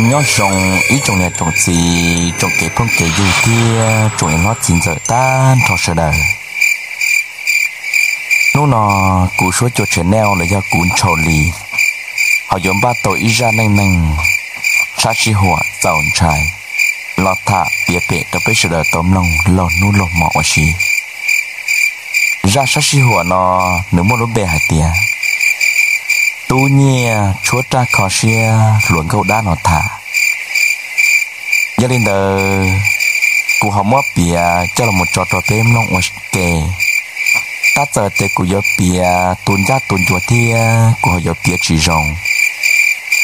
Nyob zoo ib tsoom niam tsoom txiv, tsoom kev phooj kev ywg thiab tsoom niam hlob txiv ntxawm tag nrho sawv daws. Hnub no kuv Suab Cua Channel los yog kuv Ntshau Lis ho yuav npaj tau ib zaj neej neeg sab sij huam txaus ntshai los tham piav pem rau peb sawv daws tau mloog laug hnub laug hmo ua si. Zaj sab sij huam no nws muaj lub npe hais tias Tub Nyiaj tshuab raj kho siab hluas nkauj dab no tham. Yog li ntawd, kuv ho muab piav coj los tso rau peb mloog ua ke. Tab txawm tias kuv yuav piav tu ncaj tu ncua thiab kuv ho yuav piav tsis zoo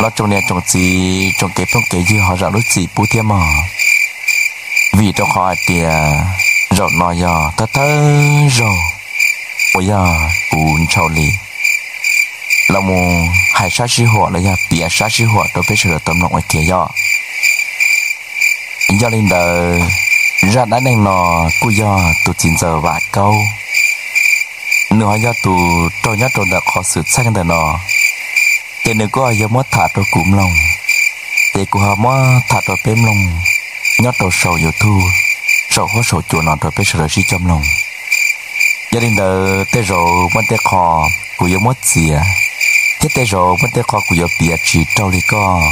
los tsoom niam tsoom txiv, tsoom kev phooj kev ywg ho zam lub txim pub thiab mog. Vim rau qhov hais tias zaum no yog thawj thawj zaug uas yog kuv Ntshau Lis los mus hais sab sij huam los yog piav sab sij huam rau peb sawv daws tau mloog ua ke yog. Yog li ntawd, zaj dab neeg no kuj yog tus txiv ntxawm Vam Kaub, nws ho yog tus raug nyob rau ntawm qhov xwm txheej ntawm no, ces nws kuj ho yog muab tham rau kuv mloog, ces kuv ho muab tham rau peb mloog nyob rau saum YouTube, saum huab saum cua no rau peb sawv daws sib coj mloog. Yog li ntawd, tej zaum muaj tej qho kuv yuav muab txiav, thiab tej zaum muaj tej qho kuv yuav piav tsis raug li koj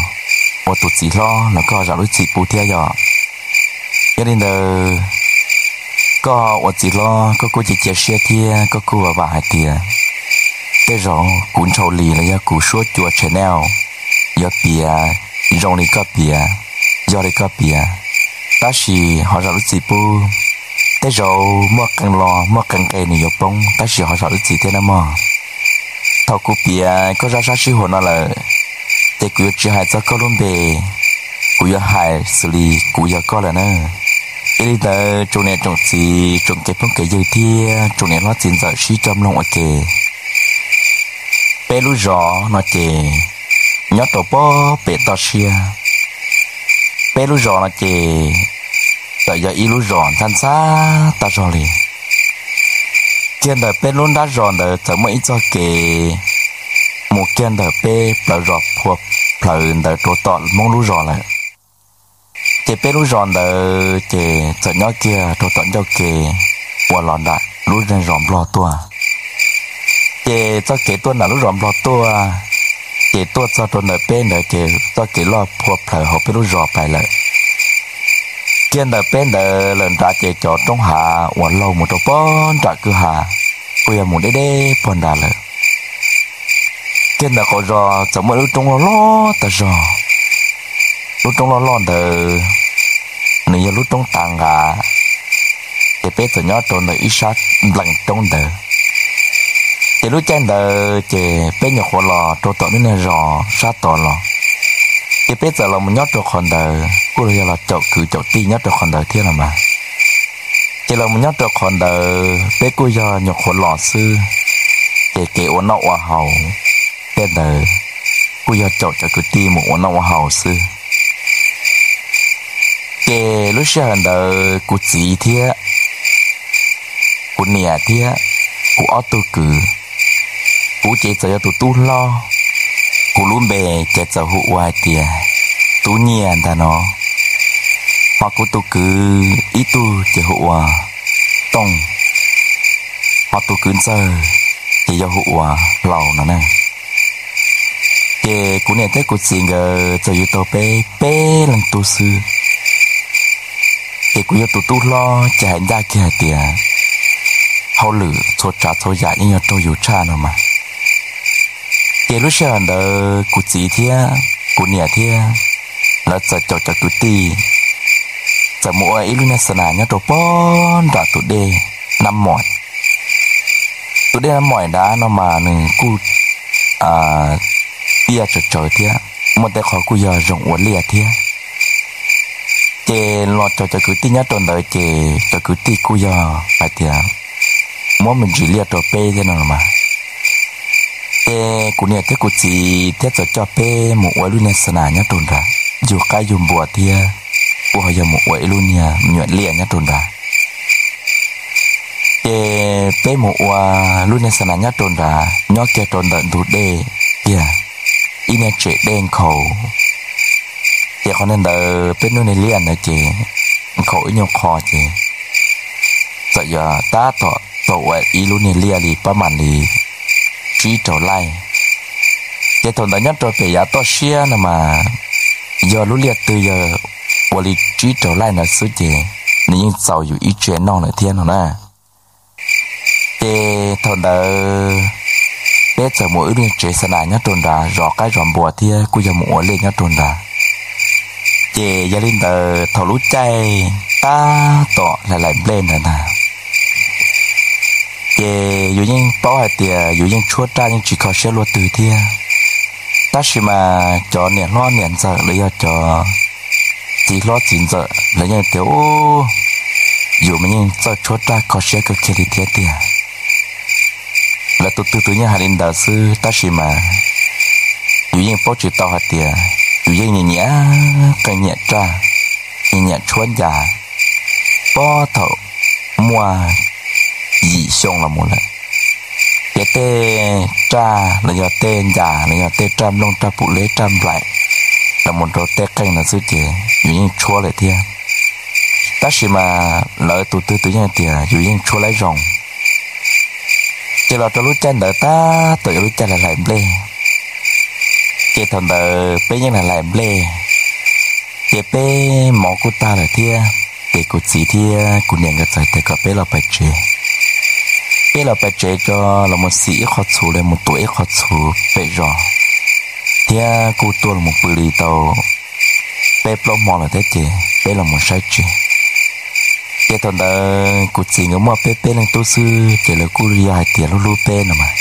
ua tus txiv hlob los koj zam lub txim pub thiab yog. Yog li ntawd, koj ua txiv hlob koj kuj cia cia siab thiab koj kuj vam vam hais tias tej zaum kuv Ntshau Lis los yog kuv Suab Cua Channel yuav piav zoo li koj piav, yog li koj piav, tab sis ho zam lub txim pub. Tej zaum muaj qee lo muaj qee nqe nws yuav poob, tab sis ho zam lub txim thiab nawb mog. Thaum kuv piav koj zaj sab sij huam no lawm, ces kuv yuav tsis hais txog koj lub npe, kuv yuav hais xws li kuv yog koj lawm na. Yog li ntawd, tsoom niam tsoom txiv, tsoom kev phooj kev ywg thiab tsoom niam hlob txiv ntxawm sib coj mloog ua ke. Peb lub zos no ces nyob rau pem toj siab. Peb lub zos no ces txawm yog ib lub zos ntxhab ntxhab tag zog li. Kiag ntawm peb lub nrab zos ntawd txawm muaj ib txoj kev mus kiag ntawm peb plawv zos phua plhawv ntawd rau tom Hmoob lub zos lawm. Ces peb lub zos ntawd ces txawm nyob kiag rau tom ncauj ke uas los nram lub zos Nplog tuaj. Ces txoj kev tuaj nram lub zos Nplog tuaj, ces tuaj txog rau ntawm peb ntawd ces txoj kev loj phua plhawv hauv peb lub zos pais lawm. Kiag ntawm peb ntawd lawm nrad ces cov roob hav uas laug mus rau pog nram kwj ha kuj yog mus deb deb pog nrad lawm. Kiag ntawm qaum zos txawm muaj ib lub roob loj loj tag zog. Lub roob loj loj ntawd nws yog lub roob tav nqav, ces peb txawm nyob rau ntawm ib sab nplees roob ntawd. Ces lub caij ntawd ces peb nyuam qhuav los rau tom lub niag zos sab tod los, ces peb txawm los mus nyob rau qhov ntawd kuj los yog los caum kwv caum tij nyob rau qhov ntawd thiab los mas. Ces los mus nyob rau qhov ntawd peb kuj yog nyuam qhuav los xwb, ces kev ua noj ua haus tej ntawd kuj yog caum cov kwv tij mus ua noj ua haus xwb. Ces lub sij hawm ntawd kuv txiv thiab kuv niam thiab kuv ob tug kwv, kuv ces txawm yog tus tub hlob, kuv lub npe ces txawm hu ua hais tias Tub Nyiaj ntag no, ho kuv tus kwv ib tug ces hu ua Tooj, ho tus kwv ntxawg ces yog hu ua Hlau no na. Ces kuv niam thiab kuv txiv nkawd txawm yug tau peb peb leeg tub xwb. Ces kuv yog tus tub hlob ces hais ncaj kiag hais tias hauj lwm txhua tsav txhua yam yeej yog raug yus tshaj no mas. Ces lub sij hawm ntawd kuv txiv thiab kuv niam thiab lawv txawm caum cov kwv tij txawm mus ua ib lub niag xa nas nyob rau pog nram tus dej Nab Moim. Tus dej Nab Moim nrad no mas nws kuj tiaj tsawv tsawv thiab, muaj tej qhov kuj yog zoo ua liaj thiab. Ces los caum cov kwv tij nyob rau ntawd ces cov kwv tij kuj yog hais tias muab me ntsis liaj rau peb thiab no mas. Ces kuv niam thiab kuv txiv thiab txawm coj peb mus ua ib lub niag xa nas nyob rau nrad, yug qaib yug npua thiab kuj ho yog mus ua ib lub niag me nyuam liaj nyob rau nrad. Ces peb mus ua lub niag xa nas nyob rau nrad, nyob kiag rau ntawm ntug dej kiag, ib niag tsem dej nkhaus, Ces qhov ntawd peb lub niag liaj ntawd ces nkhaus ib nyuag qho ces txawm yog tab tom tau ua ib lub niag liaj li pab mam li tsib rau laij. Ces thaum ntawd nyob rau pem yav toj siab no mas yog lub liaj twg yog ua li tsib rau laij ntawd xwb ces nws yeej txaus yus ib tse noj lawm thiab no na. Ces thaum ntawd peb txawm mus wb lub tsev xa nas nyob rau nrad, zov qaib zov npua thiab kuj yog mus ua liaj nyob rau nrad. Ces yog li ntawd thaum lub caij tab tom hlais hlais nplej ntawd ntag, ces yus yeej paub hais tias yus yeej tshuab raj yeej tsis kho siab luaj twg thiab. Tab sis mas cov niam hlob niam ntxawm los yog cov txiv hlob txiv ntxawm lawv yeej tias, u, yus mas yeej txawj tshuab raj kho siab kawg kiag li thiab tiag. Lawv tus twg tus yeej hais li ntawd xwb, tab sis mas yus yeej paub tsis tau hais tias yus yeej nyiam nyiam qeej nyiam raj, nyiam nyiam tshuab ncas puag thaum muaj yim xyoo los mus lawm. Ces tej raj los yog tej ncas los yog tej raj nplooj raj pum leb raj nplaim los mus rau tej qeej ntawd xwb ces yus yeej tshuab lawm thiab. Tab sis mas lawv tus twg tus yeej tias yus yeej tshuab laib zoo. Ces los rau lub caij ntawd tab tom yog lub caij hlais hlais nplej. Ces thaum ntawd peb yeej hlais hlais nplej, ces peb mov kuj tag lawm thiab. Ces kuv txiv thiab kuv niam nkawd txawm tias kom peb los pais tsev. Peb los pais tsev tso, los mus xim ib qho txhuv los mus tuav ib qho txhuv pem zos, thiab kuj tuaj los mus pw li tau peb plaub hmo lawm thiab ces peb los mus saib tsev. Ces thaum ntawd kuv txiv nkawd muaj peb peb leeg tub xwb ces lawv kuj yog hais tias hlub hlub peb no mas,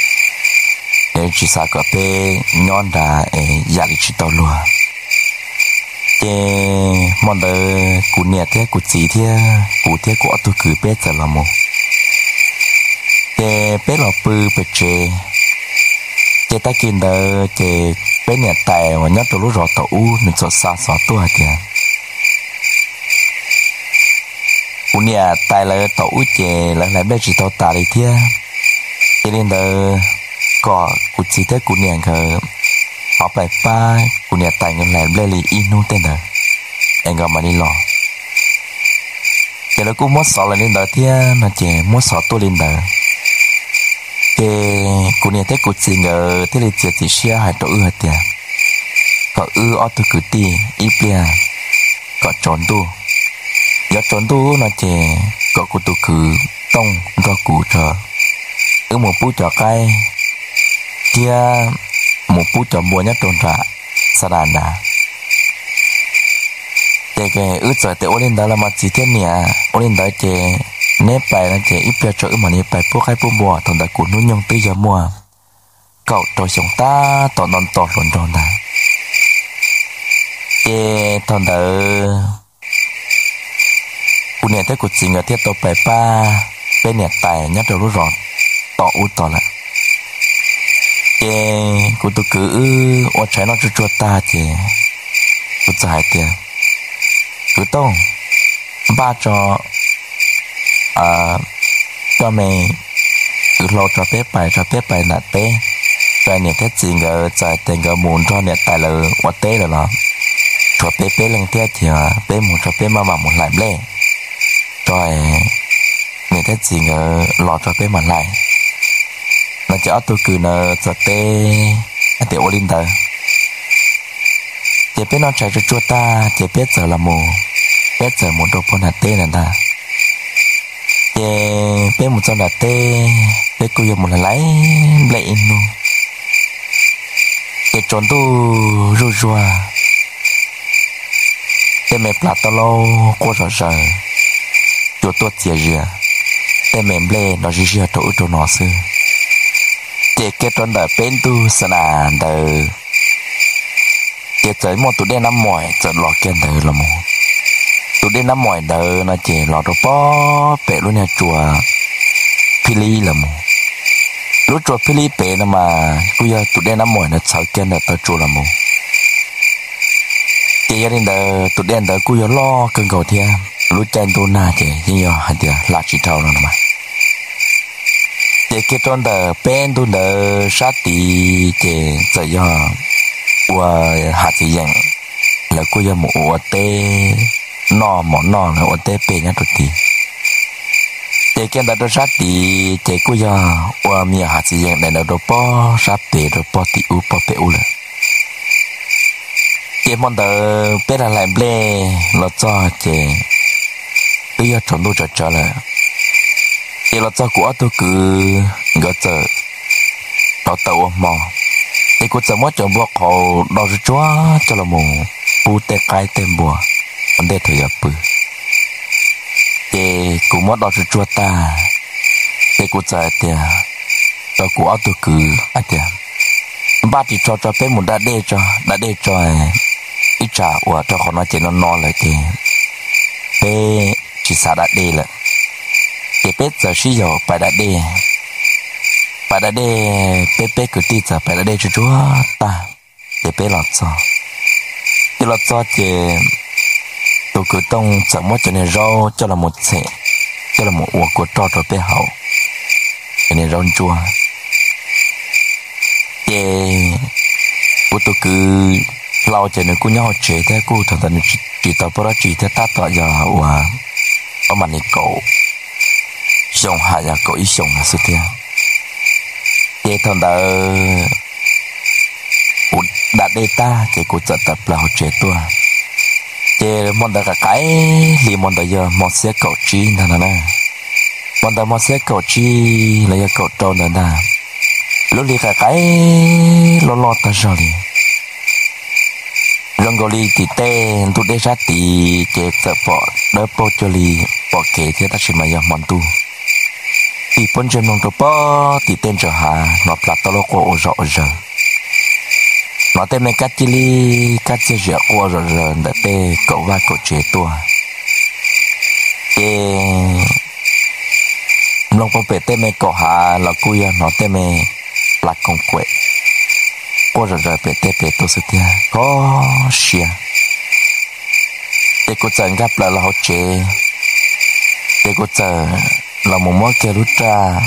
lawv tsis xav kom peb nyob nrad es yam li tsis tau luag. Ces hmo ntawd kuv niam thiab kuv txiv thiab kuv thiab kuv ob tug kwv peb txawm los mus, ces peb los pw pem tsev. Ces tag kis ntawd ces peb niam tais uas nyob rau lub zos tom ub nws txawm xa xov tuaj hais tias kuv niam tais lawv tom ub ces lawv hlais nplej tsis tau tas li thiab. Ces li ntawd kom kuv txiv thiab kuv niam nkawd ho pais pab kuv niam tais nkawd hlais nplej li ib hnub tej ntawd es nkawd mam li los. Ces lawv kuj muab xov los li ntawd thiab no ces muab xov tuaj li ntawd. Ces kuv niam thiab kuv txiv nkawd thiaj li txiav txim siab hais rau wb hais tias kom wb ob tug kwv tij ib pliag kom tsaus ntuj. Yuav tsaus ntuj no ces kom kuv tus kwv Tooj nrog kuv tso, wb mus pub cov qaib thiab mus pub cov npua nyob rau nram xa nas nrad. Ces wb txawm tias ua li ntawd los mas txiv thiab niam, ua li ntawd ces neb pais no ces ib pliag tso wb mam li pais pub qaib pub npua. Thaum ntawd kuv hnub nyoog twb yog muaj kaum rau xyoo tab tom nto nto hluas nraug ntag. Ces thaum ntawd kuv niam thiab kuv txiv nkawd thiaj tau pais pab peb niam tais nyob rau lub zos tom ub tod lawm. Ces kuv tus kwv wb ua tshais noj tsuag tsuag tag ces kuv txawm hais tias, Kwv Tooj, npaj tso, coj me kwv hlau tso peb pais, tso peb pais nram teb. Tso niam thiab txiv nkawd txawm hais tias nkawd mus nrog niam tais lawv ua teb lawm los tshuav peb peb leeg thiab ces peb mus tso peb maj mam mus hlais nplej, tso niam thiab txiv nkawd los tso peb mam hlais. No ces ob tug kwv ntawd txawm teb hais tias ua li ntawd. Ces peb noj tshais tsuag tsuag tag ces peb txawm los mus, peb txawm mus rau puag nram teb ntawd ntag. Ces peb mus txog nram teb, peb kuj yog mus hlais hlais nplej ib hnub. Ces tsaus ntuj zuj zuag, tej me plas tauj laub quaj zom zaws, cua tuaj txias zias, tej me nplej nrov zij ziag rau ub rau no xwb. Ces kiag rau ntawm peb ntug xa nas ntawd, ces txawm muaj tus dej Nab Moim txawm los kiag ntawd los mus. Tus dej Nab Moim ntawd no ces los rau pob pem lub niag tsua Phij Lib los mus. Lub tsua Phij Lib pem no mas kuj yog tus dej Nab Moim ntawd txhawv kiag ntawm taw tsua los mus. Ces yog li ntawd tus dej ntawd kuj yog loj kawg nkaus thiab, lub caij ntuj nag ces yeej yog hais tias hla tsis dhau no mas. Ces kiag rau ntawm peb ntug ntawd sab tid ces txawm yog ua Hav Txiv Yeem, lawv kuj yog mus ua ua teb noj mov noj, lawv ua teb pem nyob rau tid. Ces kiag ntawd rau sab tid ces kuj yog ua me nyuam hav txiv yees daim ntawd rau pog sab pem rau pog tim ub pog pem ub lawm. Ces hmo ntawd peb lam hlais nplej los txog ces twb yog tsaus ntuj tsawv tsawv lawm. Ces los txog kuv ob tug kwv nkawd txawm rauv taws ua hmo, ces kuv txawm muab cov npua qhauv do tsuag tsuag coj los mus pub tej qaib tej npua ua ntej thaum yuav pw. Ces kuv muab do tsuag tsuag tag, ces kuv txawm hais tias rau kuv ob tug kwv hais tias, npaj ris tsho tso peb mus da dej tso, da dej tso, ib tsam uas rau qhov no ces no no lawm ces peb tsis xav da dej lawm. Ces peb txawm sib yaum pais da dej. Pais da dej, peb peb kwv tij txawm pais da dej tsuag tsuag tag, ces peb los txog. Ces los txog ces tus kwv Tooj txawm muab cov niag zaub coj los mus txhem, coj los mus ua kua roj rau peb haus, cov niag zaub ntsuab. Ces kuv tus kwv Hlau ces nws kuj nyob hauv tsev thiab, kuj thaum ntawd nws tsis tau paub dab tsi thiab, tab tom yog uas ob mam li kaum xyoo hais yog kaum ib xyoos no xwb thiab. Ces thaum ntawd kuv da dej tag ces kuv txawm tawm plaws hauv tsev tuaj. Ces hmo ntawd qaim qaim hli, hmo ntawd yog hmo xiab kaum tsib ntag no na. Hmo ntawd hmo xiab kaum tsib los yog kaum rau ntawd ntag. Lub hli qaim qaim loj loj tag zog li. Zoo nkaus li tim tej ntug dej sab tid ces txawm pom dawb paug cuag li pom kev thiab, tab sis mas yog hmo ntuj. Tig pob ntseg mloog rau pem tim tej ntsaum hav, hnov plas tau lub quaj ua zom ua zaws. Hnov tej me kab cia li, kab txiag ziam quaj zom zaws ntawm tej kaum vaj kaum tsev tuaj. Ces mloog pem tej me kaum hav los kuj yog hnov tej me plas koom kuem quaj zom zaws pem tej pem tuaj xwb thiab, kho siab. Ces kuv txawm nkag plaws los hauv tsev, ces kuv txawm los mus muab kiag lub raj,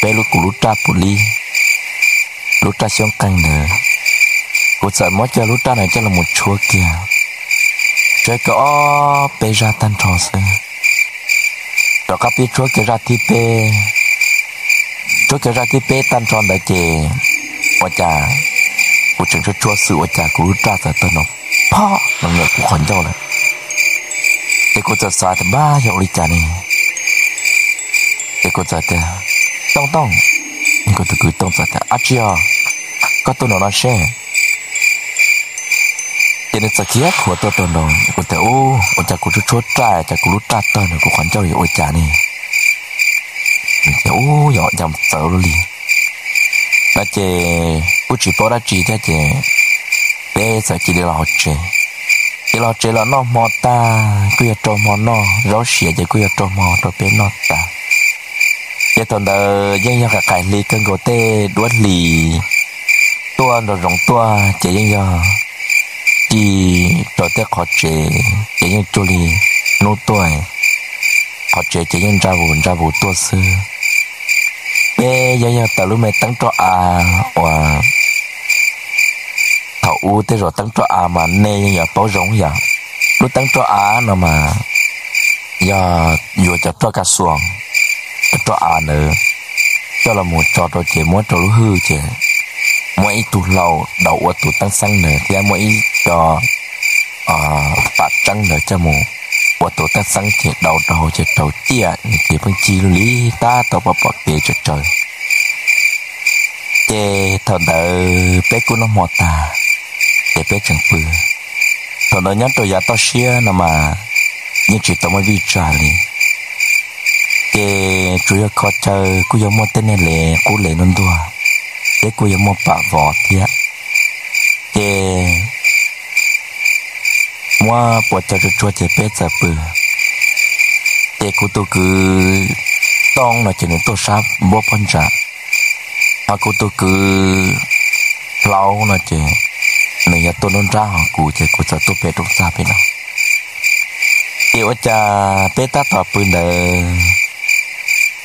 peb lub, kuv lub raj pum lib, lub raj xyoob qeeg ntawd, kuv txawm muab kiag lub raj ntawd coj los mus tshuab kiag, tshuab kiag ob peb zaj tag nrho xwb. Rov qab pib tshuab kiag zaj thib peb, tshuab kiag zaj thib peb tag nrho ntawd ces ua cas kuv tseem tshuab tshuab xwb ua cas kuv lub raj txawm tawg nrov phom los ntawm kuv qhov ncauj lawm. Ces kuv txawm xav tias npab yog ua li cas ne. Ces kuv txawm tias, Tooj, Tooj. Kuv tus kwv Tooj txawm tias, Ab tsi os, koj tuaj nram no seb. Ces nws txawm khiav khuav tuaj rau nraud, kuv tias, Ub, ua cas kuv tshuab tshuab raj cas kuv lub raj tawg nrov kuv qhov ncauj yuav ua cas ne? Ces, Ub, yog cas txawv luaj li no. Ces kuj tsis paub dab tsi thiab ces peb txawm cia li los hauv tsev. Ces los tsev los noj hmo tag kuj yog rau hmo noj, zaub siav ces kuj yog rau hmo rau peb noj tag. Ces thaum ntawd yeej yog qaim qaim hli kawg nkaus, tej duab hlis tuaj nrov zoov tuaj ces yeej yog ci rau tej qhov tsev ces yeej cuag li hnub tuaj, qhov tsev ces yeej ntsaj vus ntsaj vus tuaj xwb. Peb yeej yog taws lub me teeb roj av uas thaum ub tej zaum teeb roj av mas nej yeej yuav paub zoo yom. Lub teeb roj av no mas yog yuav cov roj ka xuas, cov roj av ntawd coj los mus tso rau ces muab rau lub hwj ces muab ib tug hlau daus ua tus teeb xeeb ntawd thiab muab ib co pam tseeb ntawd coj mus ua tus teeb xeeb ces daus rau hauv ces rau ciaj ces pheej cig lug li tab tom pom pom kev tsawv tsawv. Ces thaum ntawd peb kuj noj hmo tag, ces peb tseem pw. Thaum ntawd nyob rau yav toj siab no mas yeej tsis tau muaj vij tsag li, ces tsuas yog kho chaw kuj yog muaj tej niag lev qub lev ntuag ntuag, peb kuj yog muaj pam vov thiab. Ces muab pua chaw tsuag tsuag ces peb txawm pw. Ces kuv tus kwv Tooj no ces nws tuaj sab npuab pob ntsa, ho kuv tus kwv Hlau no ces nws yog tuaj nruab nrab ho kuv ces kuv txawm tuaj pem rooj txaj pem no. Ces ua cas peb tab tom pw ntawd,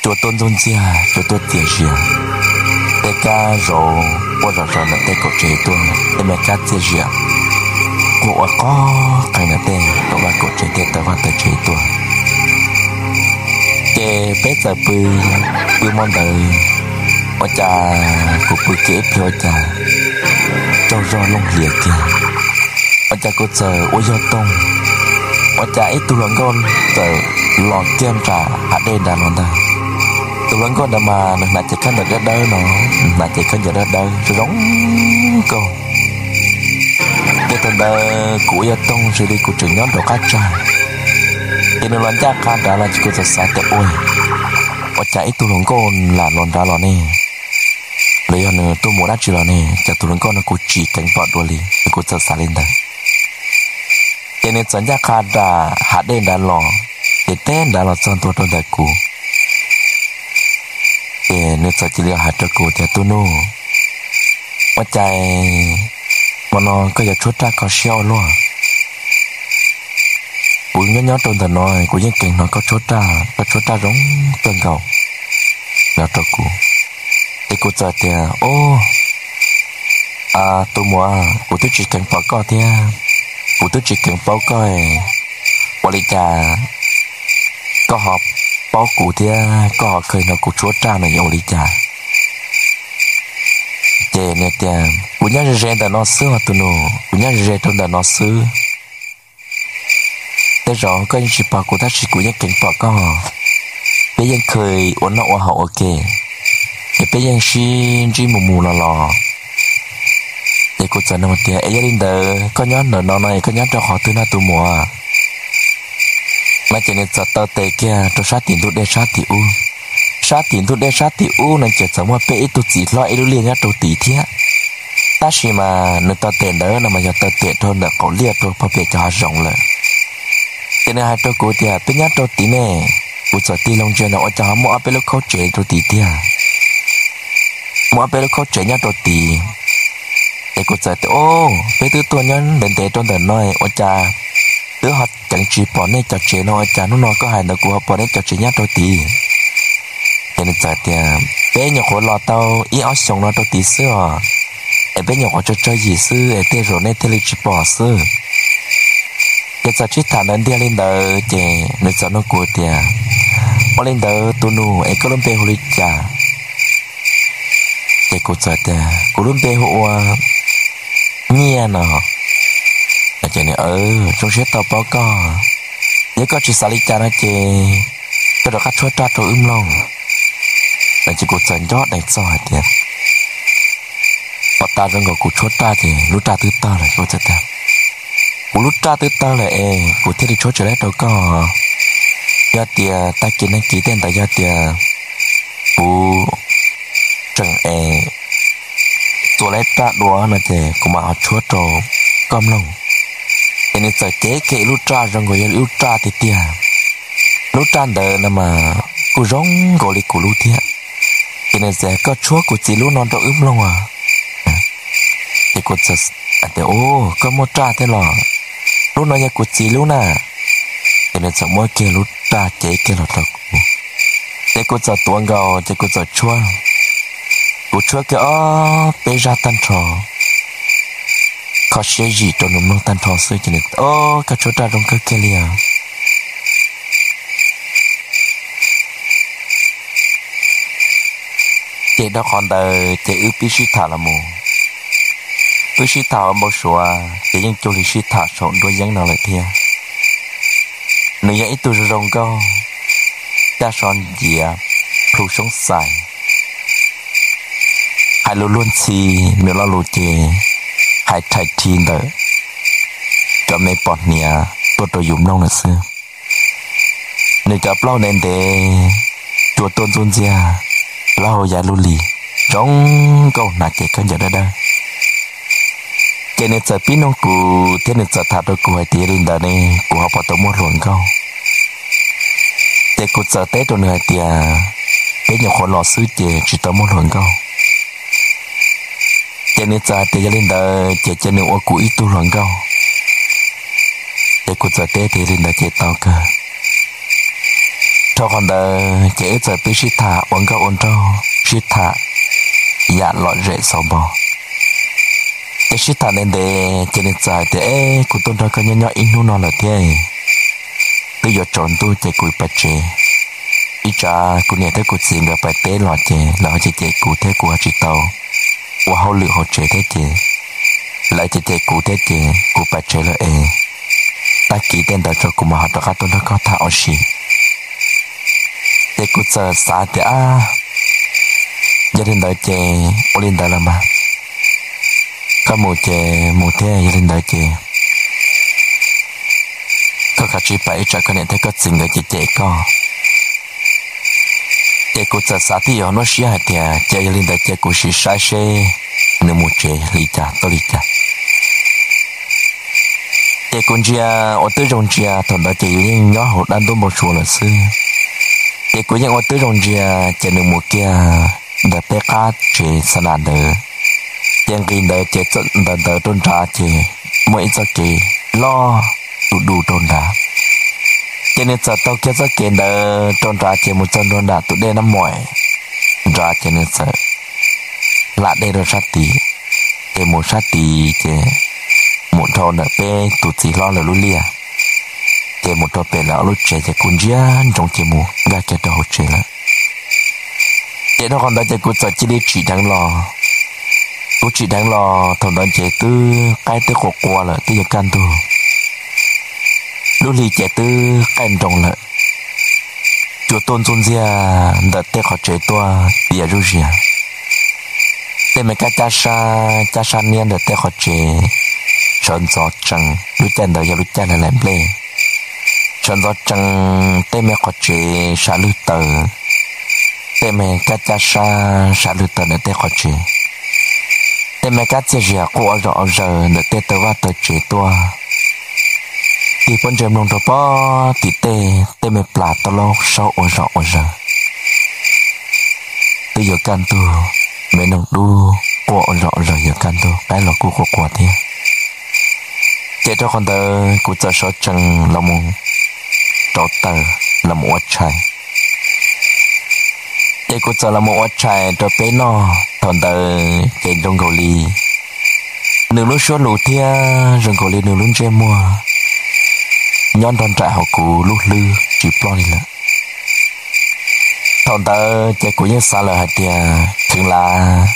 cua tuaj ntxuj ntxiag, cua tuaj txias zias, tej kab zauv quaj zom zaws ntawm tej kaum tsev tuaj, tej me kab txias zias, Ua ua qog qees ntawm tej rau vaj kaum tsev thiab tawm vaj tawm tsev tuaj. Ces peb txawm pw, pw hmo ntawd ua cas kuv pw kiag ib pliag ua cas tsaug zog looj hlias kiag, ua cas kuv txawm ua yog toog, ua cas ib tug hluas nkauj txawm los kiag nram hav dej nrad los ntag. Tus hluas nkauj ntawd mas nws hnav cev khaub ncaws dawb dawb no, nws hnav cev khaub ncaws dawb dawb zoo zoo nkauj. Ces thaum ntawd kuv ua yog toog xws li kuv tseem nyob nraum qab tsag, ces nws los ncaj qha nrad los ces kuv txawm xav tias ua, ua cas ib tug hluas nkauj lam los nrad los ne, los yog nws tuaj mus dab tsi los ne, cas tus hluas nkauj no kuv tsis keev pom dua li, kuv txawm xav li ntawd. Ces nws txawm ncaj qha nram hav dej nrad los, ces teb nrad los txog ntua rau ntawm kuv. Ces nws txawm cia li hais rau kuv tias, Tus nus, ua cas hmo no koj yuav tshuab raj kho siab ua luaj? Kuv nyob nyob rau ntawm no kuv yeej keev hnov koj tshuab raj, koj tshuab raj zoo kawg nkaus, no rau kuv. Ces kuv txawm tias, Ub, tus muam, kuv twb tsis keev pom koj thiab, kuv twb tsis keev paub koj, ua li cas koj ho paub kuv thiab koj ho kheev hnov kuv tshuab raj no yuav ua li cas? Ces nws tias, Kuv nyob ze ze ntawm no xwb os tus nus, kuv nyob ze ze rau ntawm no xwb. Tej zaum koj yeej tsis pom kuv tab sis kuv yeej keev pom koj. Peb yeej kheev ua noj ua haus ua ke, ces peb yeej sib ntsib mus mus los los. Ces kuv txawm nug tias, Es yog li ntawd koj nyob ntawm no no es koj nyob rau qhov twg no tus muam? No ces nws txawm taw tes kiag rau sab tim ntug dej sab tim ub. Sab tim ntug dej sab tim ub no ces txawm muaj peb ib tug txiv hlob ib lub liaj nyob rau tid thiab. Tab sis mas nws taw tes ntawd no mas yog taw tes rau ntawm qaum liaj rau pog pem cov hav zoov lawm. Ces nws hais rau kuv tias, Peb nyob rau tid ne. Kuv txawm tig loo ntsia ntawd ua cas ho muaj ob peb lub khaub tsev rau tid tiag. Muaj ob peb lub khaub tsev nyob rau tid. Ces kuv txawm tias, Ub, peb twb tuaj nyob ntev ntev rau ntawm no ua cas twb ho ceev tsis pom nej cov tsev no, ua cas hnub no koj hais ntawd kuv ho pom nej cov tsev nyob rau tid? Ces nws txawm tias, Peb nyuam qhuav los tau ib ob xyoos no rau tid xwb os, es peb nyuam qhuav tsawg tsawg yim xwb es tej zaum nej thiaj li tsis pom xwb. Ces txawm sib tham ntawd ntiag li ntawd ces nws txawm nug kuv tias, Ua li ntawd tus nus es koj lub npe hu li cas? Ces kuv txawm tias, Kuv lub npe hu ua Nyiaj no. Ces nws, Zoo siab tau paub koj. Yog koj tsis xav li cas no ces koj rov qab tshuab raj rau wb mloog. Ces kuv txawm nco dees txog hais tias, Pom tas zoo nkaus kuv tshuab raj ces lub raj twb tawg lawm. Kuv txawm tias, Kuv lub raj twb tawg lawm es kuv thiaj li tshuab tsis laib rau koj. Yog tias tag kis neeg kis tej ntawd yog tias kuv tseem es txua laib raj dua no ces kuv mam ho tshuab rau koj mloog. Ces nws txawm cev kiag ib lub raj zoo nkaus yog ib lub raj tiag tiag. Lub raj ntawd no mas kuj zoo nkaus li kuv lub thiab. Ces nws txawm, Koj tshuab kuv txiv lub no rau wb mloog as. Ces kuv txawm tias, Ub, koj muaj raj thiab los? Lub no yog kuv txiv lub na. Ces nws txawm muab kiag lub raj cev kiag los rau kuv. Ces kuv txawm tuav nkaus ces kuv txawm tshuab. Kuv tshuab kiag ob peb zaj tag nrho, kho siab zim rau nws mloog tag nrho xwb ces nws, Ob, koj tshuab raj zoo kawg kiag li os. Ces dhau qhov ntawd ces wb pib sib tham los mus. Wb sib tham ua npau suav ces yeej cuag li sib tham saum nruab yeeb no lawm thiab. Nws yog ib tug zoo zoo nkauj, caj so nciav, plhu xyoob xais, hais lus luag ntxhi, nws lo lus ces hais rhais rhi ntawm cov me pos hniav tuaj rau yus mloog lawm xwb. Nws cov plaub hau ntev ntev, cua tuaj ntxuj ntxiag, plaub hau yav lub li, zoo nkauj hnav cev khaub ncaws dawb dawb. Ces nws txawm pib nug kuv thiab nws txawm tham rau kuv hais tias, Yog li ntawd ne, kuv ho puas tau muaj hluas nkauj? Ces kuv txawm teb rau nws hais tias, Peb nyuam qhuav los xwb ces tsis tau muaj hluas nkauj. Ces nws txawm hais tias yog li ntawd ces cia nws ua kuv ib tug hluas nkauj. Ces kuv txawm teb tias, Yog li ntawd ces tau kawg. Dhau qhov ntawd ces wb txawm pib sib tham ua nkauj ua nraug, sib tham yam lom zem xauv npo. Ces sib tham ntev ntev ces nws txawm hais tias, Eb, kuv tuaj nrog koj nyob nyob ib hnub no lawm thiab, twb yuav tsaus ntuj ces kuv pais tsev. Ib tsam kuv niam thiab kuv txiv nkawd pais teb los ces lawv ho cem cem kuv thiab kuv ho tsis tau ua hauj lwm hauv tsev thiab ces lawv cem cem kuv thiab ces kuv pais tsev lawm es tag kis tej ntawd tso kuv mam ho rov qab tuaj nrog koj tham ua si. Ces kuv txawm xav tias, Ab, yog li ntawd ces ua li ntawd los mas koj mus ces mus thiab, yog li ntawd ces koj kav tsij pais, ib tsam koj niam thiab koj txiv nkawd cem cem koj. Ces kuv txawm xav twj ywm hauv lub siab hais tias, Ces yog li ntawd ces kuv sim saib seb nws mus tsev li cas tuaj li cas. Ces kuv ntsia ua twb zoo ntsia, thaum ntawd ces yus yeej nyob hauv dab ntub npau suav lawm xwb. Ces kuv yeej ua twb zoo ntsia, ces nws mus kiag ntawm peb qab tsev xa nas ntawd, ces nqis ntawd ces ntawd ntawd rau nrad ces muaj ib txoj kev loj du du rau nrad. Ces nws txawm taug kiag txoj kev ntawd rau nrad ces mus txog nram tus dej Nab Muam nrad ces nws txawm hla dej rau sab tid, ces mus sab tid ces mus dhau ntawm peb tus txiv hlob lawv lub liaj, ces mus rau pem lawv ob lub tsev ces kuv ntsia ntsoov ces mus nkag kiag rau hauv tsev lawm. Ces dhau qhov ntawd ces kuv txawm cia li tsim dheev los. Kuv tsim dheev los thaum ntawd ces twb qaib twb qua qua lawm, twb yuav kaj ntug, lub hli ces twb qaij nroos lawm. Cua tuaj ntxuj ntxiag ntawm tej qhov tsev tuaj tias zuj zias. Tej me kab cab sab cab sab niab ntawm tej qhov tsev sawv ntxov tsees, lub caij ntawd yog lub caij hlais nplej. Sawv ntxov tsees, tej me qhov tsev sav lwg taws, tej me kab cab sab sav lwg taws ntawm tej qhov tsev, tej me kab txiaj zias quaj ua zom ua zaws ntawm tej taw vaj taw tsev tuaj. Tig pob ntseg mloog rau pob tim tej, tej me plas tau laub saub ua zom ua zaws. Twb yuav kaj ntug, me noog dub quaj ua zom ua zaws yuav kaj ntug, qaib los kuj quaj quaj thiab. Ces rau qhov ntawd kuv txawm sawv tsees los mus rauv taws los mus ua tshais. Ces kuv txawm los mus ua tshais rau peb noj, thaum ntawd ces zoo nkaus li nws lub suab lus thiab zoo nkaus li nws lub ntsej muag nyob nrog nraim hauv kuv lub hlwb tsis ploj li lawm. Thaum ntawd ces kuv yeej xav lawm hais tias kheev lav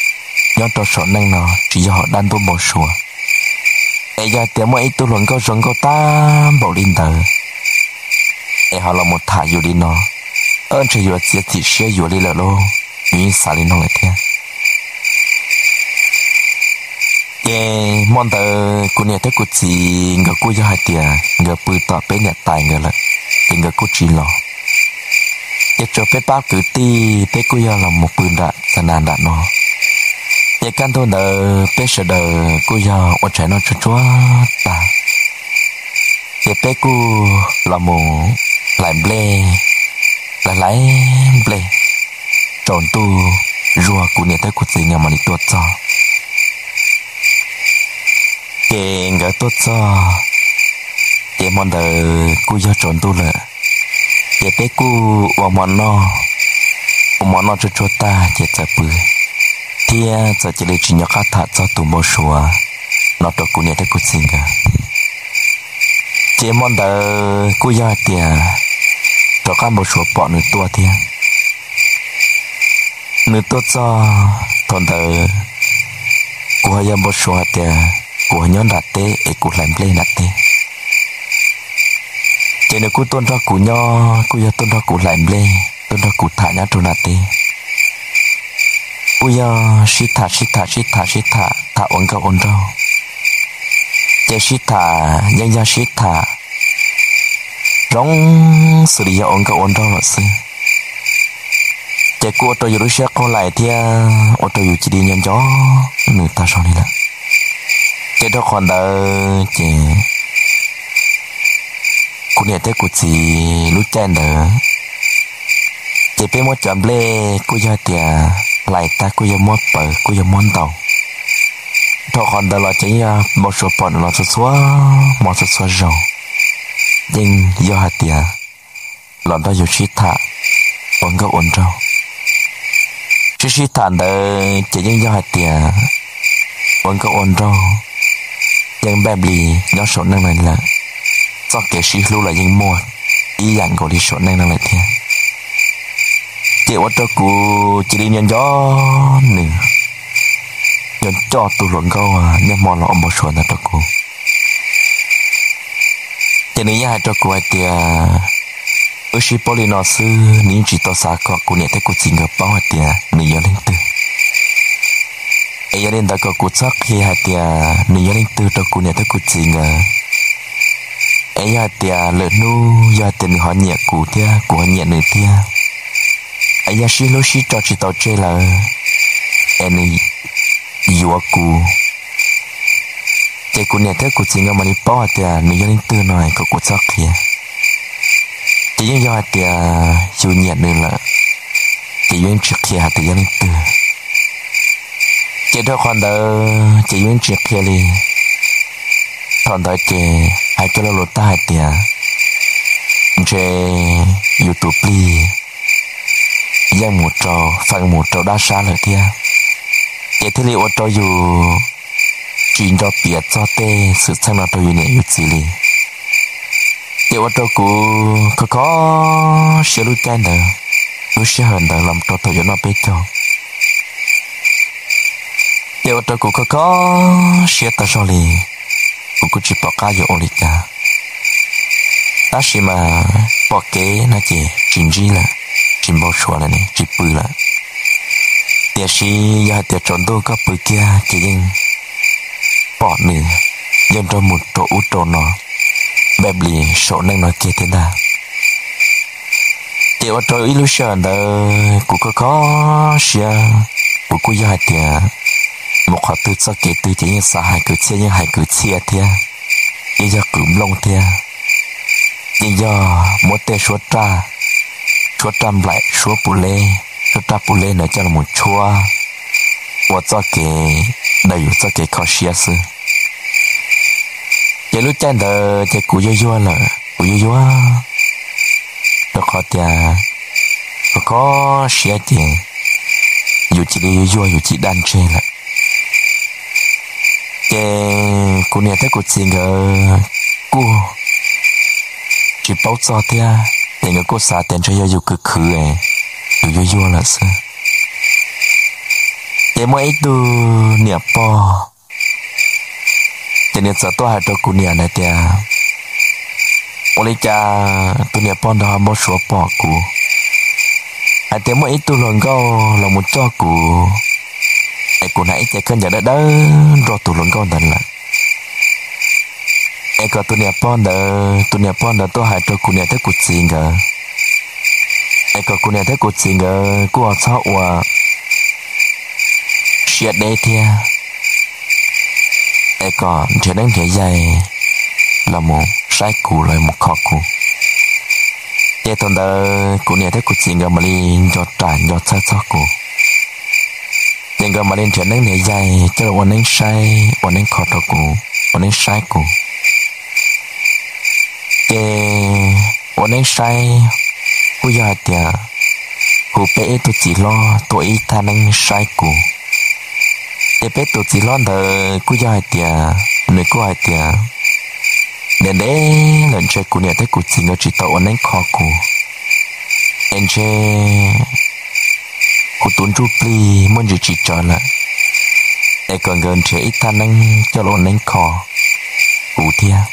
nyob rau saum neej no tsis yog hauv dab ntub npau suav, es yog hais tias muaj ib tug hluas nkauj zoo nkauj tag npaum li ntawd es ho los mus tham yus li no, ntshe yuav txiav txim siab yuav li lawm lauj, yus yeej xav li no lawm thiab. Ces hmo ntawd kuv niam thiab kuv txiv nkawd kuj yog hais tias nkawd pw tom peb niam tais nkawd lawm, ces nkawd kuj tsis los. Ces tsuas peb pab kwv tij peb kuj yog los mus pw nram xa nas nram no. Ces kaj ntug ntawd peb sawv daws kuj yog ua tshais noj tsuag tsuag tag, ces peb kuj los mus hlais nplej, hlais hlais nplej, tsaus ntuj zuag kuv niam thiab kuv txiv nkawd mam li tuaj txog. Ces nkawd tuaj txog, ces hmo ntawd kuj yog tsaus ntuj lawm, ces peb kuj ua hmo noj, ua hmo noj tsuag tsuag tag ces txawm pw, thiab txawm cia li tsis nco qab tham txog tus npau suav no rau kuv niam thiab kuv txiv nkawd. Ces hmo ntawd kuj yog hais tias rov qab npau suav pom nws tuaj thiab. Nws tuaj txog thaum ntawd, kuv ho yog npau suav hais tias kuv ho nyob nram teb es kuv hlais nplej nram teb. Ces nws kuj tuaj nrog kuv nyob, kuj yog tuaj nrog kuv hlais nplej, tuaj nrog kuv tham nyob rau nram teb. Kuj yog sib tham sib tham sib tham sib tham, tham ua nkauj ua nraug. Ces sib tham yeej yog sib tham zoo xws li yog ua nkauj ua nraug lawm xwb. Ces kuj ua rau yus lub siab qaug lais thiab ua rau yus cia li nco nco nws tag zog li lawm. Ces rau qhov ntawd ces kuv niam thiab kuv txiv lub caij ntawd, ces peb muab cov nplej kuj yog tias hlais tag kuj yog muab paws kuj yog muab ntaus. Rau qhov ntawd los ces yeej yog npau suav pom nws los txhua txhua hmo txhua txhua zaus, yeej yog hais tias los nrog yus sib tham ua nkauj ua nraug. Sib sib tham ntawd ces yeej yog hais tias ua nkauj ua nraug, yeej npaj nplig nyob saum neej no lawm, txoj kev sib hlub los yeej muaj ib yam nkaus li saum neej no lawm thiab. Ces ua rau kuv cia li nco nco nws, nco nco tus hluas nkauj niaj hmo los ua npau suav ntawd rau kuv. Ces nws yeej hais rau kuv hais tias wb sib paub li no xwb, nws yeej tsis tau xav kom kuv niam thiab kuv txiv nkawd paub hais tias nws yog leej twg. Es yog li ntawd kom kuv txhob qhia hais tias nws yog leej twg rau kuv niam thiab kuv txiv nkawd. Es yog hais tias lwm hnub yog hais tias nws ho nyiam kuv thiab kuv ho nyiam nws thiab, es yog sib hlub sib tso tsis tau tseg lawm, es nws yuav kuv, ces kuv niam thiab kuv txiv nkawd mam li paub hais tias nws yog leej twg no kom kuv txhob qhia. Ces yeej yog hais tias yus nyiam nws lawm, ces yus yeej tsis qhia hais tias yog leej twg. Ces dhau qhov ntawd ces yus yeej tsis qhia li. Thaum ntawd ces hais cov lo lus tag hais tias ntshe yus tus plig yeej mus rau, feem mus rau dab sab lawm thiab, ces thiaj li ua rau yus tsis nco piav txog tej xwm txheej no rau yus niam yus txiv li. Ces ua rau kuv kho kho siab lub caij ntawd, lub sij hawm ntawd los rau thaum yuav noj peb caug. Ces ua rau kuv kho kho siab tag zog li, kuv kuj tsis pom qab yuav ua li cas. Tab sis mas pom kev no ces tsis ntsib lawm, tsis npau suav lawm ne, tsis pw lawm. Tiam sis yog hais tias tsaus ntuj koj pw kiag ces yeej pom nws yeej nrog mus rau ub rau no, npaj nplig saum neej no kiag thiab ntag. Ces ua rau ib lub sij hawm ntawd kuv kho kho siab, kuv kuj yog hais tias mus qhov twg txoj kev twg ces yeej xav hais kwv txhiaj yeej hais kwv txhiaj thiab, yeej yog qwv nplooj thiab, yeej yog muab tej suab raj, suab raj nplaim, suab pum leb, suab raj pum leb ntawd coj los mus tshuab ua txoj kev, daws yus txoj kev kho siab xwb. Ces lub caij ntawd ces kuv yuag yuag lawm, kuv yuag yuag rau qhov tias kho kho siab ces yus cia li yuag yuag yus cia li daj ntseg lawm. Ces kuv niam thiab kuv txiv nkawd kuj tsis paub txog thiab, ces nkawd kuj xav tias ntshe yog yus khwv khwv, yus yuag yuag lawm xwb. Ces muaj ib tug niam pog, ces nws txawm tuaj hais rau kuv niam hais tias, ua li cas tus niam pog ntawd ho npau suav pom kuv hais tias muaj ib tug hluas nkauj los mus coj kuv, es kuv hnav ib ce khaub ncaws dawb dawb nrog tus hluas nkauj ntawd lawm. Es kom tus niam pog ntawd, tus niam pog ntawd tuaj hais rau kuv niam thiab kuv txiv nkawd, es kom kuv niam thiab kuv txiv nkawd kuj ho txhob ua siab deb thiab, es kom nrhiav neeb nrhiav yaig los mus saib kuv los mus kho kuv. Ces thaum ntawd kuv niam thiab kuv txiv nkawd mam li nco ras nco txhawj txog kuv, ces nkawd mam li nrhiav neeb nrhiav yaig coj los ua neeb saib ua neeb kho rau kuv, ua neeb saib kuv. Ces ua neeb saib kuj yog hais tias hu peb ib tug txiv hlob tuaj ib thaj neeb saib kuv. Ces peb tus txiv hlob ntawd kuj yog hais tias nws kuj hais tias ntev ntev lawm ntshe kuv niam thiab kuv txiv nkawd tsis tau ua neeb kho kuv, es ntshe kuv tus ntsuj plig muaj ntsis tsis tsawv lawm, es kom nkawd nrhiav ib thaj neeb coj los ua neeb kho kuv thiab.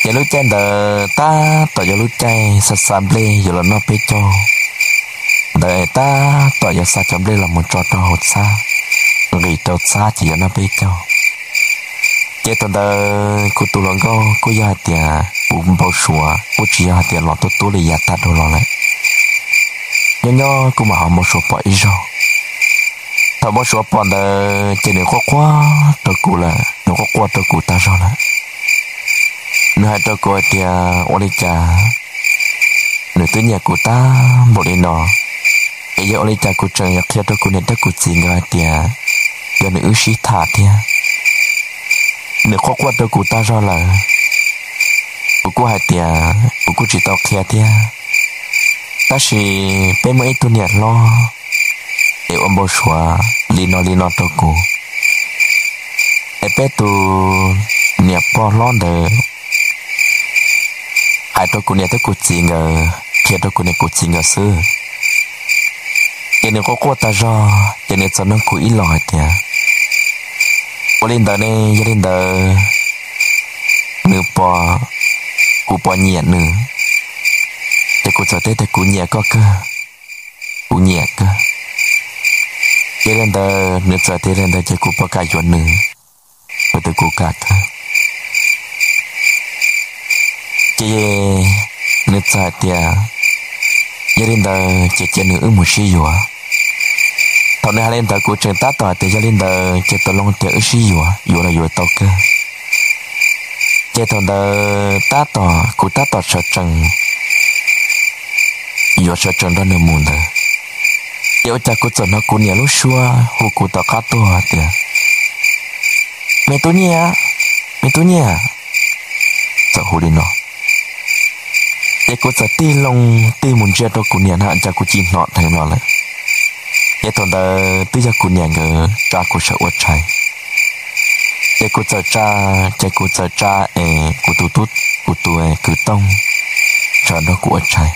Ces lub caij ntawd tab tom yog lub caij xa xa nplej yuav los noj peb caug ntawd, tab tom yuav xa cov nplej los mus tso rau hauv txhab, nqis rau txhab ces yuav noj peb caug. Ces thaum ntawd kuv tus hluas nkauj kuj yog hais tias kuv npau suav kuj tsis yog hais tias los tuab tuab li yav tag dhau los lawm, nyob nyob kuj mam ho npau suav pom ib zaug. Thaum npau suav pom ntawd ces nws quaj quaj rau kuv lawm, nws quaj quaj rau kuv tag zog lawm. Nws hais rau kuv hais tias ua li cas nws twb nyiam kuv tag npaum li no, es yog ua li cas kuv tseem yuav qhia rau kuv niam thiab kuv txiv nkawd hais tias yog nws wb sib tham thiab. Nws quaj quaj rau kuv tag zog lawm, kuv kuj hais tias kuv kuj tsis tau qhia thiab, tab sis peb muaj ib tug niam hlob es ua npau suav li no li no rau kuv, Es peb tus niam pog hlob ntawd hais rau kuv niam thiab kuv txiv nkawd, qhia rau kuv niam kuv txiv nkawd xwb. Ces nws quaj quaj tag zog ces nws txawm nug kuv ib los hais tias, ua li ntawd ne, yog li ntawd nws pom, kuv puas nyiam nws? Ces kuv txawm teb tias kuv nyiam koj kawg, kuv nyiam kawg. Yog li ntawd nws txawm tias li ntawd ces kuv puas kam yuav nws? Kuv tias kuv kam kawg. Ces nws txawm hais tias, yog li ntawd ces cia nws wb mus sib yuav. Thaum nws hais li ntawd kuv tseem tab tom hais tias yog li ntawd ces tau loo tias wb sib yuav, yuav los yuav tau kawg. Ces thaum ntawd tab tom, kuv tab tom sawv tsees, yuav sawv tsees nrog nws mus ntawd, ces ua cas kuv txawm hnov kuv niam lub suab hu kuv tom qab tuaj tias, me tub Nyiaj, me tub Nyiaj, txawm hu li no. Ces kuv txawm tig loo tig mus ntsia rau kuv niam na cas kuv cia li hnov dheev los lawm. Ces thaum ntawd twb yog kuv niam nkawd tsa kuv sawv ua tshais. Ces kuv txawm tsa, ces kuv txawm tsa es kuv tus tub, kuv tus kwv Tooj sawv nrog kuv ua tshais.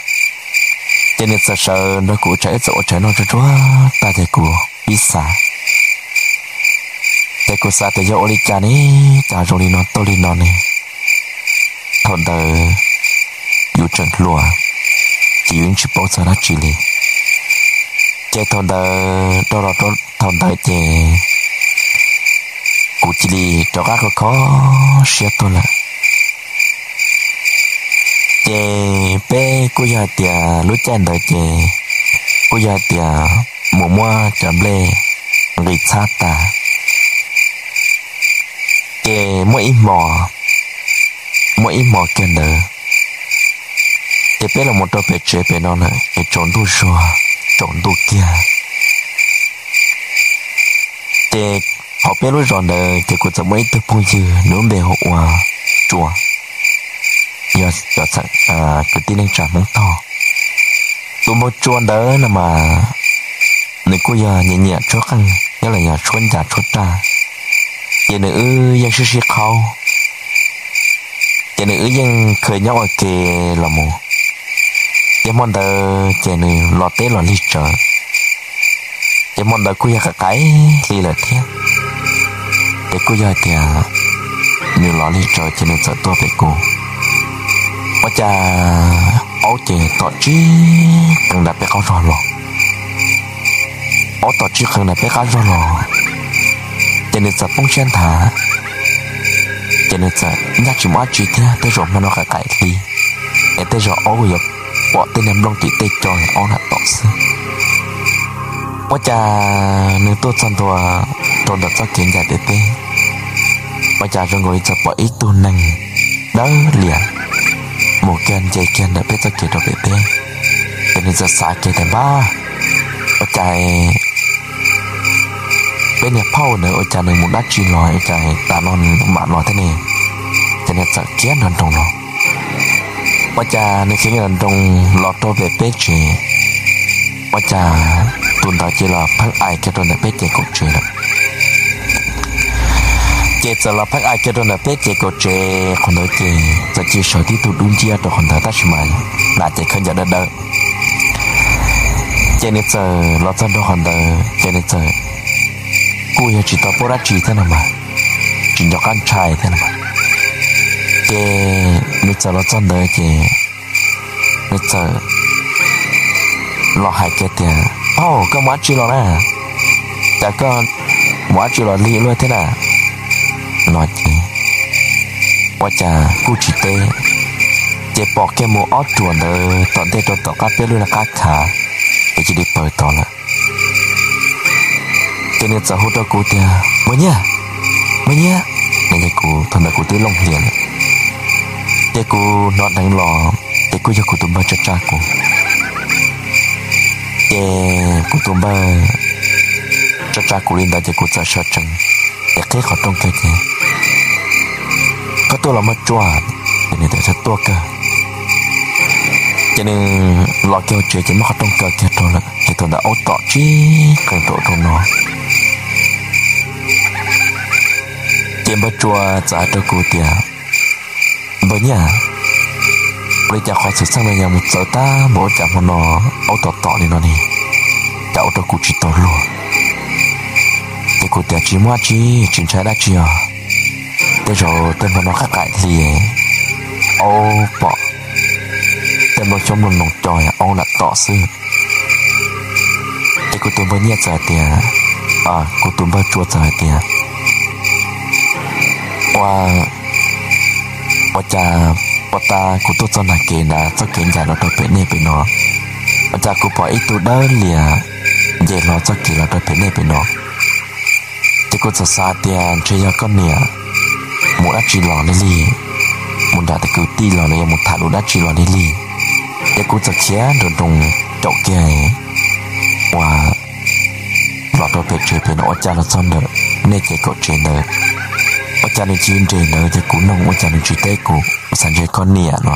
Ces nws txawm sawv nrog kuv ua tshais, wb txawm ua tshais noj tsuag tsuag tag ces kuv pib xav. Ces kuv xav tias yog ua li cas ne, cas zoo li no tuaj li no ne? Thaum ntawd yus tseem hluas, ces yus yeej tsis paub txog dab tsi li. Ces thaum ntawd rau los rau thaum ntawd ces kuv cia li rov qab kho kho siab tuaj lawm. Ces peb kuj yog hais tias lub caij ntawd ces kuj yog hais tias mus muab cov nplej nqis txhab tas. Ces muaj ib hmo, muaj ib hmo kiag ntawd, ces peb los mus rau pem tsev pem no na ces tsaus ntuj zuag, tsaus ntuj kiag. Ces hauv peb lub zos ntawd ces kuv txawm muaj ib tug phooj ywg, nws lub npe hu ua Tsua, yog cov kwv tij neej tsa Hmoob Thoj. Tus npawg Tsua ntawd no mas nws kuj yog nyiam nyiam tshuab qeej nyob los yog tshuab ncas tshuab raj, ces nws wb yeej sib sib qhaub, ces nws wb yeej kha nyob ua ke los mus. Ces hmo ntawd ces nws los teb los lig tsawv, ces hmo ntawd kuj yog qaim qaim hli lawm thiab. Ces kuj yog hais tias nws los lig tsawv ces nws txawm tuaj pem kuv. Ua cas aub ces tom tsib qees nram peb qab zog los. Aub tom tsib qees nram peb qab zog los, ces nws txawm poob siab nthav, ces nws txawm ncaj tsis mus dab tsi thiab, tej zaum hmo no qaim qaim hli, es tej zaum aub yuav pom tej niag nplooj tim tej co aub lam tom xwb. Ua cas nws tuaj txog ntua rau ntawm txoj kev ncaim pem peb, ua cas zoo nkaus li txawm pom ib tug neeg dawb lias mus kiag nce kiag ntawm peb txoj kev rau pem peb. Ces nws txawm xav kiag tias npab, ua cas peb niag phauj ntawd ua cas nws mus dab tsi los ua cas tas no mam los thiab ne? Ces nws txawm khiav nrov nroos los. Ua cas nws khiav nrov nroos los rau pem peb tsev, ua cas tus ntawd cia li los pheej ais kiag rau ntawm peb ces kaum tsev lawm. Ces txawm los pheej ais kiag rau ntawm peb ces kaum tsev qhov ntawd ces txawm cia li sawv tib tug dub nciab rau qhov ntawd tab sis mas nas ces khaub ncaws dawb dawb. Ces nws txawm los txog ntua qhov ntawd ces nws txawm kuj yog tsis tau paub dab tsi thiab no mas, tsis nco qab ntshai thiab no mas. Ces nws txawm los txog ntawd ces nws txawm los hais kiag tias, Au, koj mus dab tsi los na? Cas koj mus dab tsi los lig luaj thiab na? No ces ua cas kuj tsis teb, ces pom kiag mus ob ruam ntawd tom ntej rau tom qab peb lub qab khav, ces cia li pawg tod lawm. Ces nws txawm hu rau kuv tias, Npawg Nyiaj, Npawg Nyiaj. Ces kuv thaum ntawd kuv twb looj hlias lawm, ces kuv hnov dheev los ces kuj yog kuv tus npawg tsa tsa kuv. Ces kuv tus npawg tsa tsa kuv li ntawd ces kuv txawm sawv tsees, ces qhib qhov rooj kiag ces, Koj tuaj los mas Tsua? Ces nws txawm tuaj kawg. Ces nws los kiag hauv tsev ces muab qhov rooj kaw kiag rau lawm ces thaum ntawd aub tom tsib qees rau rau no. Ces npawg Tsua txawm hais rau kuv tias, Npawg Nyiaj, ua li cas qhov xwm txheej no yog mus txawv tag npaum ua cas hmo no aub tom tom li no ne, cas ua rau kuv tsis tau luag? Ces kuv tias, Tsis muaj dab tsi, tsis ntshai dab tsi os. Tej zaum tej hmo no qaim qaim hli, aub pom tej nplooj xyoob nplooj noog co aub lam tom xwb. Ces kuv tus npawg Nyiaj txawm hais tias, kuv tus npawg Tsua txawm hais tias, Ua, ua cas puag ta kuv tuaj txog nag kev ntawd txoj kev ncaim los rau pem nej pem no, ua cas kuv pom ib tug dawb lias nce hlo txoj kev los rau pem nej pem no? Ces kuv txawm xav tias ntshe yog koj niam mus dab tsi los li li, mus nram kwv tij los los yog mus tham lus dab tsi los li li. Ces kuv txawm khiav nroos nroos caum kiag uas los rau pem tsev pem no, ua cas los txog ntawm nej ces kaum tsev ntawd, ua cas nws cia li nres ntawd, ces kuv noog ua cas nws tsis teb kuv, kuv xav ntshe koj niam no.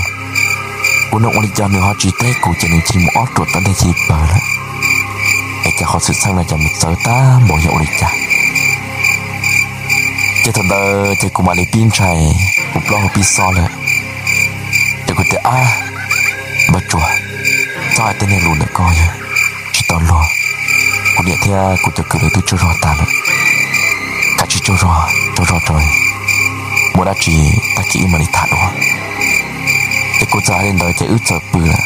Kuv noog ua li cas nws ho tsis teb kuv, ces nws cia li mus ob ruam tau ntej cia li pawg lawm. Es cas qhov xwm txheej no cas mus txawv tag npaum yog ua li cas? Ces thaum ntawd ces kuv mam li pib ntshai, kuv plaub hau pib xob lawm. Ces kuv tias, Ab, npawg Tsua, txhob hais tej niag lus ntawm koj, yog tsis tau luag. Kuv niam thiab kuv cov kwv lawv twb tsaug zog tas lawm, kav tsij tsaug zog tsaug zog tso, muaj dab tsi tag kis wb mam li tham dua. Ces kuv txawm hais li ntawd ces wb txawm pw lawm.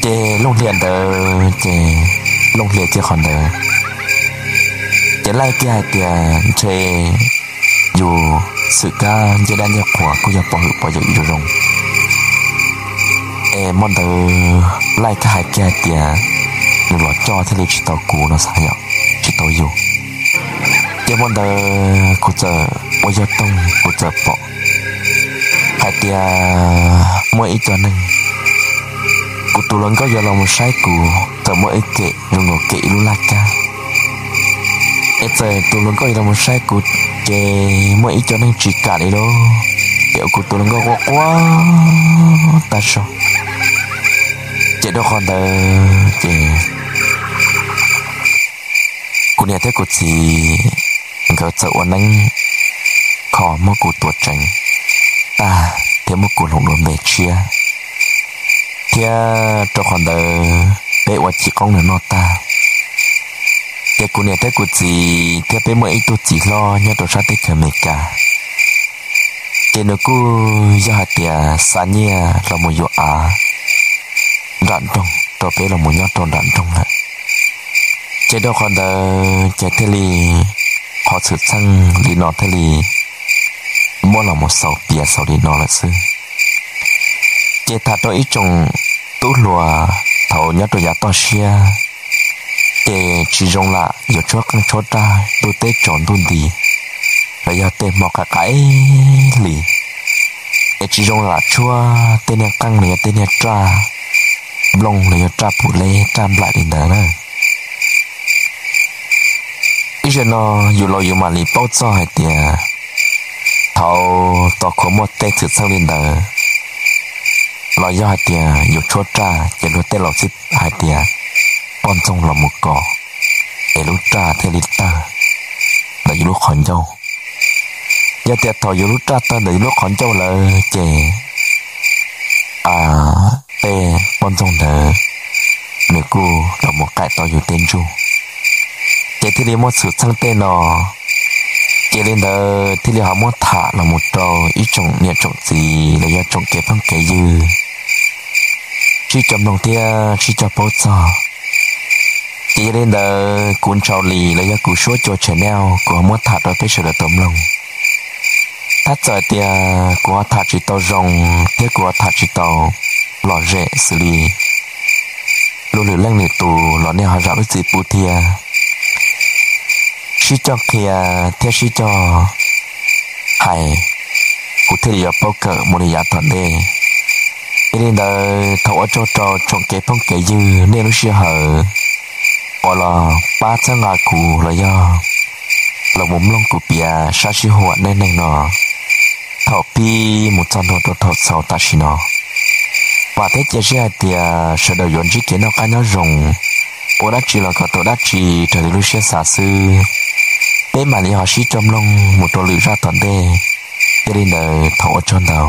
Ces looj hlias ntawd ces, looj hlias kiag qhov ntawd ces laij kiag hais tias ntshe yus xwm kab ncej dab ncej qhuas kuj yog pov hwm pov yawm zoo zoo. Es hmo ntawd laij kiag hais kiag hais tias nws los coj thiaj li tsis tau kuv no xav yom, tsis tau yus. Ces hmo ntawd kuv txawm ua yog toog, kuv txawm pom hais tias muaj ib co neeg, kuv tus hluas nkauj yuav los mus saib kuv, txawm muaj ib kem zoo nkaus kem ib lub laj kab. Es txawm tus hluas nkauj yuav los mus saib kuv, ces muaj ib co neeg tsis kam li lauj, ces ua kuv tus hluas nkauj quaj quaj tag zog. Ces rau qhov ntawd ces kuv niam thiab kuv txiv nkawd txawm ua neeb kho muab kuv tua tseev tag thiab muab kuv hloov dua npe tshiab, thiab rau qhov ntawd peb ua cim qoob nws noj tag. Ces kuv niam thiab kuv txiv thiab peb muaj ib tug txiv hlob nyob rau sab teb chaws Amelikas, ces nws kuj yog hais tias xa nyiaj los mus yuav av nram nroog rau peb los mus nyob rau nram nroog lawm. Ces rau qhov ntawd ces thiaj li qhov xwm txheej li no thiaj li muab los mus xaus piav xaus li no lawm xwb. Ces tham rau ib tsoom tub hluas thaum nyob rau yav toj siab, ces tsis zoo lam yuav tshuab qeej tshuab raj ntuj teb tsaus ntuj nti los yog tej hmo qaim qaim hli, es tsis zoo lam tshuab tej niag qeej los yog tej niag raj nplooj los yog raj pum leb raj nplaim li ntawd na. Ib zaug no yus los yus mam li paub txog hais tias thaum tos khuav muaj tej xwm txheej li ntawd los yog hais tias yus tshuab raj ces luag tej laus txib hais tias poj ntxoog los mus kos, es lub raj thiaj li tawg ntawm yus lub qhov ncauj. Yog tias thaum yus lub raj tawg ntawm yus lub qhov ncauj lawm ces tej poj ntxoog ntawd nws kuj los mus qaim tau yus tej ntsuj, ces thiaj li muaj xwm txheej tej no. Ces li ntawd thiaj li ho muab tham los mus rau ib tsoom niam tsoom txiv los yog tsoom kev phooj kev ywg sib coj mloog thiab sib coj paub txog. Ces yog li ntawd kuv Ntshau Lis los yog kuv Suab Cua channel kuv ho muab tham rau peb sawv daws tau mloog. Tab txawm tias kuv ho tham tsis tau zoo thiab kuv ho tham tsis tau lom zem xws li luag lwm leej lwm tus los nej ho zam lub txim pub thiab. Sib coj qhia thiab sib coj hais, kuv thiaj li yuav paub kawm mus li yav tom ntej. Yog li ntawd thov ua tsaug rau tsoom kev phooj kev ywg nej lub sij hawm uas los pab txhawb nqa kuv los yog los mus mloog kuv piav sab sib huam neej neeg no thaum pib mus txog ntua rau thaum xaus tam sim no. Vam thiab cia siab hais tias sawv daws yuav ntsib kev noj qab nyob zoo, ua dab tsi los kom tau dab tsi raws li lub siab xav xwb. Peb mam li ho sib coj mloog mus rau lwm zaj tom ntej. Yog li ntawd thov ua tsaug ntau.